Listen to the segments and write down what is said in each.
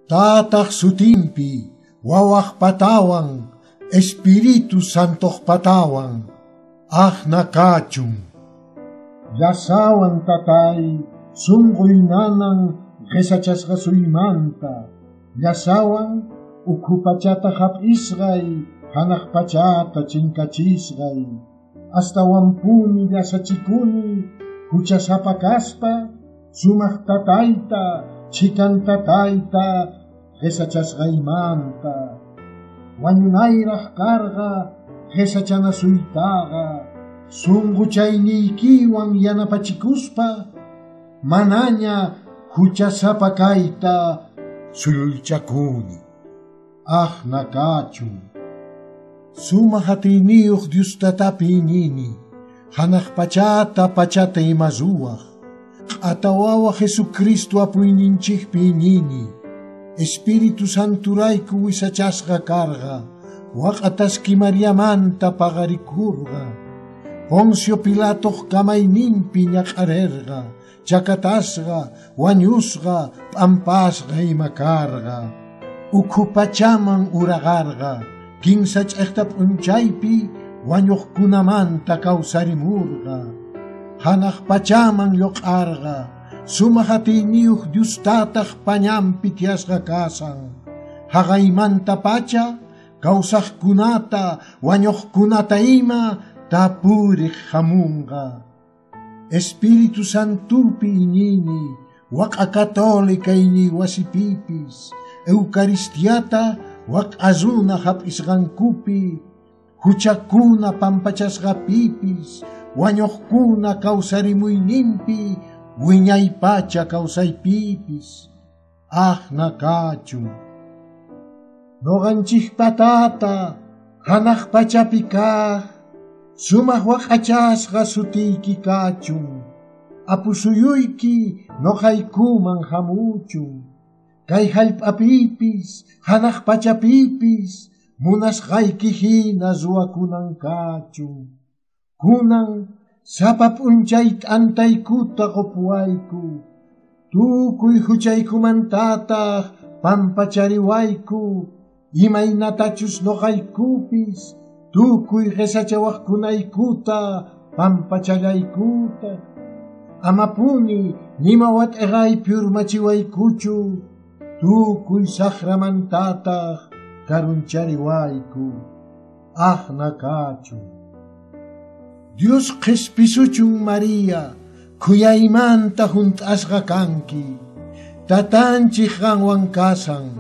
Tataq sutinpi, wawaq patawan, Espíritu Santoq patawan, aqna kachun. Llasawan tatay, sunquy nanan qhisachasqasuymanta, llasawan ukhu pachata hap'isqay, hanaq pachata chinkachisqay, astawanpuni llasachikuni, huchasapa kaspa, sumaq tatayta, chikan tatayta, qhisachasqaymanta. Wañunayraq karqa qhisachanasuytaqa, sunquchayniykiwan yanapachikuspa, manaña huchasapa kayta suyulchakuni. Aqna kachun. Sumaq atiyniyuq Dios tatapi iñini, hanaq pachata pachata ima ruwaq, q'ata wawa Jesucristo apuyninchikpi iñini, Espíritu Santurayku wisachasqa karqa, waq'ataski Mariamanta paqarikurqa, Poncio Pilatoq kamayninpi ñaq'arirqa, chakatasqa, wañusqa, p'ampasqa ima karqa, ukhu pachaman uraqarqa, kinsa ch'iqta p'unchaypi wañuqkunamanta kawsarimurqa, hanaq pachaman lluq'arqa, sumaq atiyniyuq Dios tataq pañanpi tiyasqa kasan, haqaymanta pacha kawsaqkunata wañuqkunata ima tapuriq hamunqa. Espíritu Santupi iñini, waq'a católica iñiy wasipipis, Eucaristiata waq'a runa hap'isqankupi, huchakuna pampachasqapipis, wañuqkuna kawsarimuyninpi, wiñay pacha kawsaypipis, aqna kachun. Nuqanchikpa tata, hanaq pachapi kaq, sumaq waq'achasqa sutiyki kachun, apusuyuyki nuqaykuman hamuchun, kay hallp'apipis, hanaq pachapipis, munasqayki hina ruwakunan kachun. Kunan sapa p'unchay t'antaykuta qupuwayku, tukuy huchaykumantataq pampachariwayku, imaynatachus nuqaykupis, tukuy qhisachawaqkunaykuta pampachallaykuta. Amapuni nima wat'iqaypi urmachiwaykuchu, tukuy saqramantataq karunchariwayku. Aqna kachun. Dios qhispisuchun María, khuyaymanta hunt'asqa kanki, tatanchik qanwan kasan,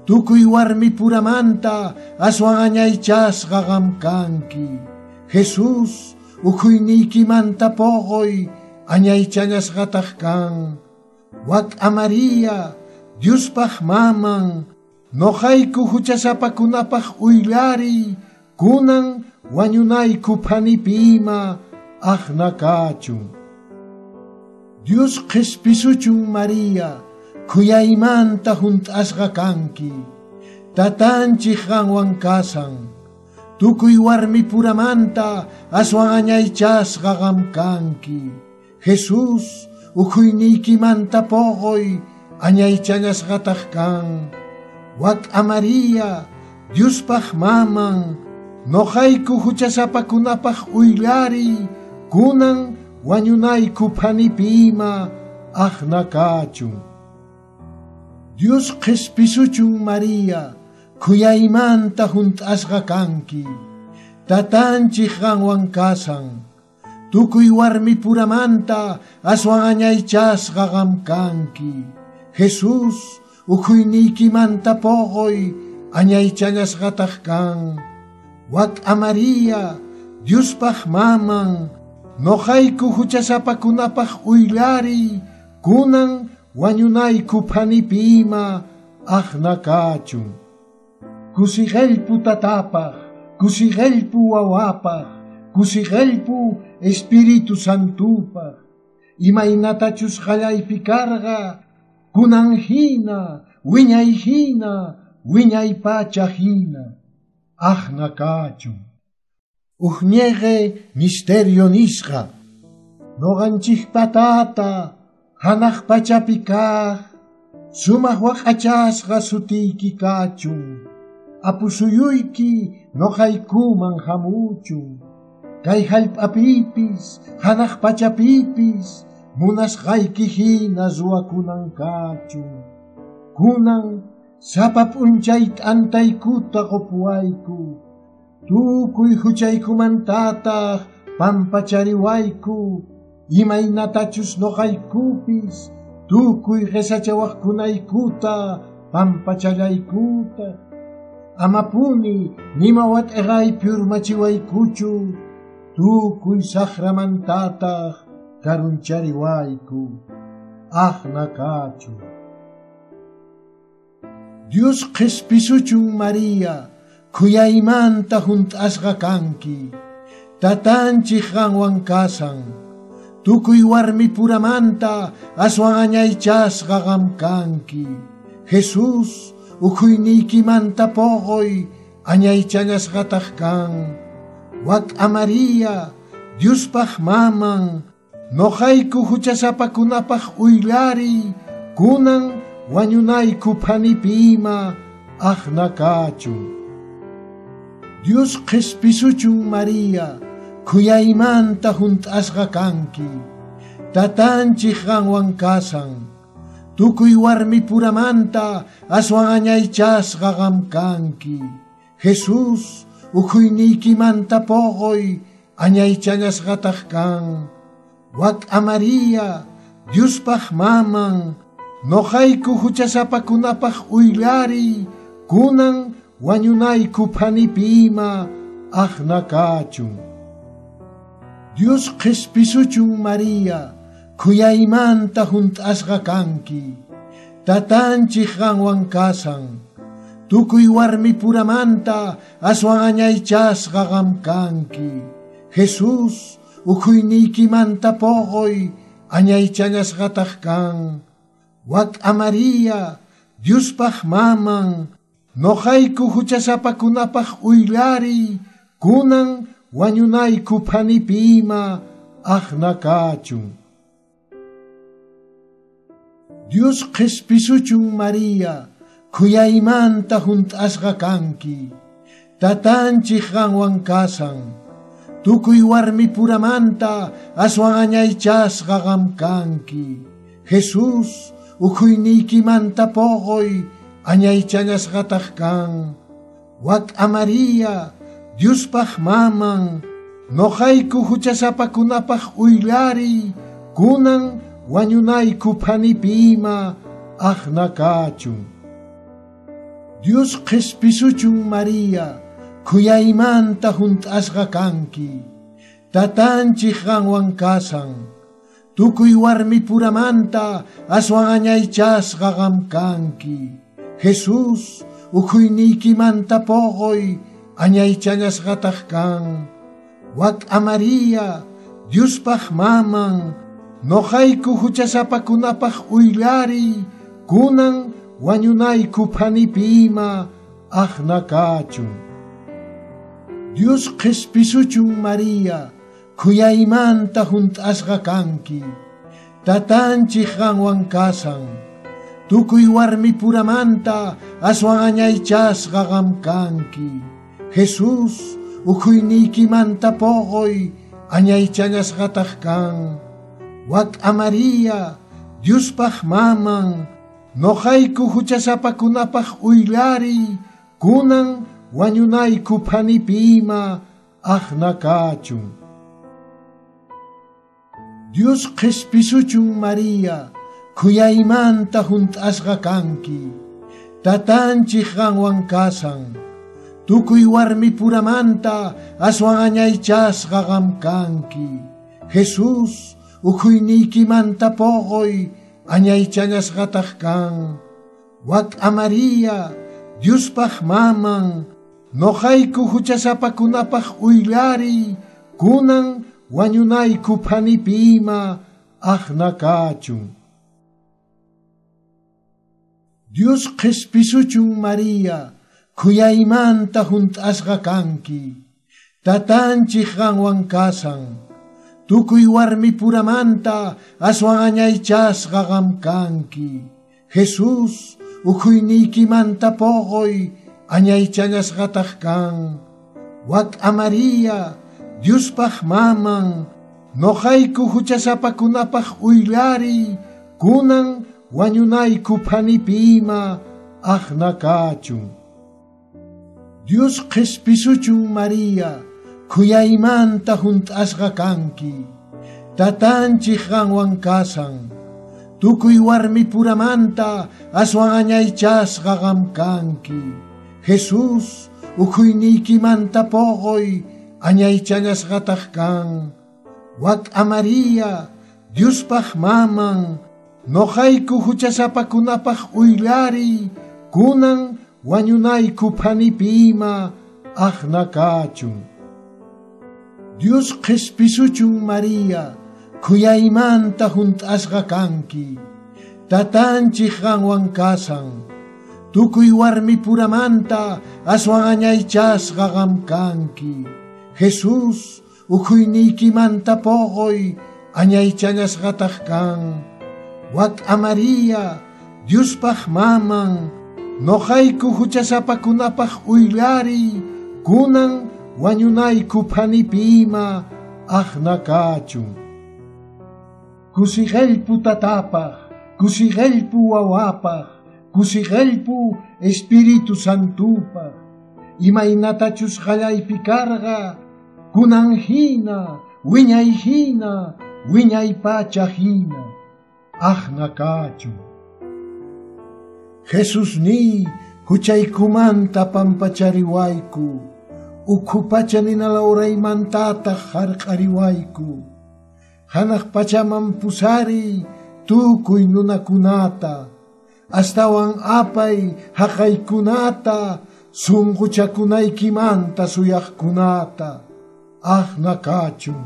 tukuy warmipuramanta aswan añaychasqa qam kanki. Jesús ukhuyniykimanta puquy añaychallasqataq kan. Waq'a María, Diospaq maman, nuqayku huchasapakunapaq uyllariy, kunan wañunayku phanipi ima, aqna kachun. Dios qhispisuchun María, khuyaymanta hunt'asqa kanki, tatanchik qanwan kasan, tukuy warmipuramanta aswan añaychasqa qam kanki. Jesús ukhuyniykimanta puquy añaychallasqataq kan. Waq'a María, Diospaq maman, nuqayku huchasapakunapaq uyllariy, kunan wañunayku phanipi ima, aqna kachun. Dios qhispisuchun María, khuyaymanta hunt'asqa kanki, tatanchik qanwan kasan, tukuy warmipuramanta aswan añaychasqa qam kanki. Jesús ukhuyniykimanta puquy añaychallasqataq kan. Waq'a María, Diospaq maman, nuqayku huchasapakunapaq uyllariy, kunan wañunayku phanipi ima, aqna kachun. Kusiqallpu tatapaq, kusiqallpu wawapaq, kusiqallpu Espíritu Santupaq, imaynatachus qallaypi karqa, kunan hina, wiñay hina, wiñay pacha hina, aqna kachun. Uj ñiqi misterio nisqa, Noqanchikpatata hanaq pachapi kaq sumaq waq'achasqa sutiyki kachun. Apusuyuyki noqaykuman hamuchun. Kay hallp'apipis hanaq pachapipis munasqayki hina ruwakunan kachun. Kunan sapa p'unchay t'antaykuta qupuwayku. Tukuy huchaykumantataq pampachariwayku. Imaynatachus noqaykupis tukuy qhisachawaqkunaykuta pampachallaykuta. Amapuni nima wat'eqaypi urmachiwaykuchu. Tukuy saqramantataq karunchariwayku. Aqna kachun. Dios qhispisuchun María, khuyaymanta hunt'asqa kanki. Tatanchik qanwan kasan. Tukuy warmipuramanta aswan añaychasqa qam kanki. Jesús ukhuyniykimanta poqoy añaychallasqataq kan. Wak'a María, Diospaq maman, noqayku huchasapakunapaq uyllariy, kunan wañunayku phanipima aqna kachun. Dios qhispisuchun María, khuyaymanta hunt'asqa kanki. Tatanchik qanwan kasan. Tukuy warmipuramanta aswan añaychasqa qam kanki. Jesús ukhuyniykimanta poqoy añaychallasqataq kan. Wak'a María, Diospaq maman, noqayku huchasapakunapaq uyllariy, kunan wañunayku phanipima aqna kachun. Dios qhispisuchun María, khuyaymanta hunt'asqa kanki. Tatanchik qanwan kasan. Tukuy warmipuramanta aswan añaychasqa qam kanki. Jesús ukhuyniykimanta poqoy añaychallasqataq kan. Wak'a María, Diospaq maman, noqayku huchasapakunapaq uyllariy, kunan wañunayku phanipima aqna kachun. Dios qhispisuchun María, khuyaymanta hunt'asqa kanki. Tatanchik qanwan kasan. Tukuy warmipuramanta aswan añaychasqa qam kanki. Jesús ukhuyniykimanta poqoy añaychallasqataq kan. Wak'a María, Diospaq maman, noqayku huchasapakunapaq uyllariy, kunan wañunayku phanipima aqna kachun. Dios qhispisuchun María, khuyaymanta hunt'asqa kanki. Tatanchik qanwan kasan. Tukuy warmipuramanta aswan añaychasqa qam kanki. Jesús ukhuyniykimanta poqoy añaychallasqataq kan. Wak'a María, Diospaq maman, noqayku huchasapakunapaq uyllariy, kunan wañunayku phanipima aqna kachun. Dios qhispisuchun María, khuyaymanta hunt'asqa kanki. Tatanchik qanwan kasan. Tukuy warmipuramanta aswan añaychasqa qam kanki. Jesús ukhuyniykimanta poqoy añaychallasqataq kan. Wak'a María, Diospaq maman, noqayku huchasapakunapaq uyllariy, kunan wañunayku phanipima aqna kachun. Dios qhispisuchun María, khuyaymanta hunt'asqa kanki. Tatanchik qanwan kasan. Tukuy warmipuramanta aswan añaychasqa qam kanki. Jesús ukhuyniykimanta poqoy añaychallasqataq kan. Wak'a María, Diospaq maman, noqayku huchasapakunapaq uyllariy, kunan wañunayku phanipima aqna kachun. Dios qhispisuchun María, khuyaymanta hunt'asqa kanki. Tatanchik qanwan kasan. Tukuy warmipuramanta aswan añaychasqa qam kanki. Jesús, ukhuyniykimanta poqoy añaychallasqataq kan. Wak'a María, Diospaq maman, noqayku huchasapakunapaq uyllariy, kunan wañunayku phanipi ima aqna kachun. Dios qhispisuchun María, khuyaymanta hunt'asqa kanki. Tatanchik qanwan kasan. Tukuy warmipuramanta aswan añaychasqa qam kanki. Jesús, ukhuyniykimanta poqoy añaychallasqataq kan. Wak'a María, Diospaq maman, noqayku huchasapakunapaq uyllariy, kunan wañunayku phanipi ima aqna kachun. Dios qhispisuchun María, khuyaymanta hunt'asqa kanki. Tatanchik qanwan kasan. Tukuy warmipuramanta aswan añaychasqa qam kanki. Jesús, ukhuyniykimanta poqoy añaychallasqataq kan. Wak'a María, Diospaq maman, noqayku huchasapakunapaq uyllariy, kunan wañunayku phanipi ima aqna kachun. Kusiqellpu tatapaq, kusiqellpu wawapaq, kusiqellpu Espíritu Santupaq, imaynatachus qallaypi karqa, kunan hina, wiñay hina, wiñay pacha hina, aqna kachun. Jesusniy, huchaykumanta pampachariwayku, ukhu pacha ninalawraymantataq hark'ariwayku. Hanaq pachaman pusariy tukuy nunakunata, astawan apay haqaykunata, sunquchakunaykimanta suyaqkunata, aqna kachun.